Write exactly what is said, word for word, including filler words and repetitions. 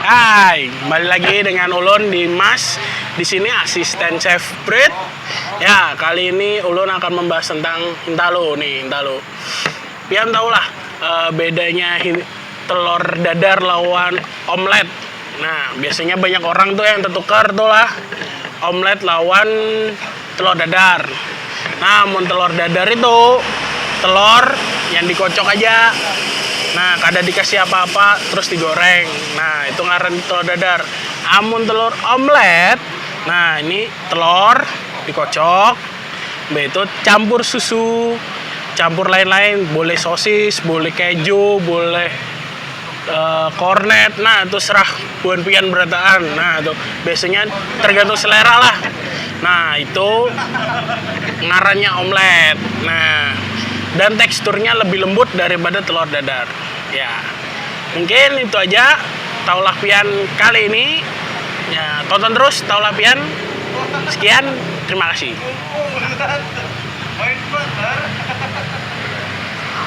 Hai, kembali lagi dengan ulun di Mas. Di sini asisten chef Brit. Ya, kali ini ulun akan membahas tentang hintalu nih, hintalu. Pian tahu lah, eh, bedanya hi- telur dadar lawan omelet. Nah, biasanya banyak orang tuh yang tertukar tuh lah, omelet lawan telur dadar. Nah, mun telur dadar itu telur yang dikocok aja. Nah, kada dikasih apa-apa terus digoreng. Nah, itu ngaran telur dadar. Amun telur omelet, nah ini telur dikocok, mbah itu campur susu, campur lain-lain, boleh sosis, boleh keju, boleh eh, kornet. Nah, itu serah buhan pian berataan. Nah, itu biasanya tergantung selera lah. Nah, itu ngarannya omelet. Nah, dan teksturnya lebih lembut daripada telur dadar. Ya, mungkin itu aja taulah pian kali ini. Ya, tonton terus taulah pian. Sekian, terima kasih.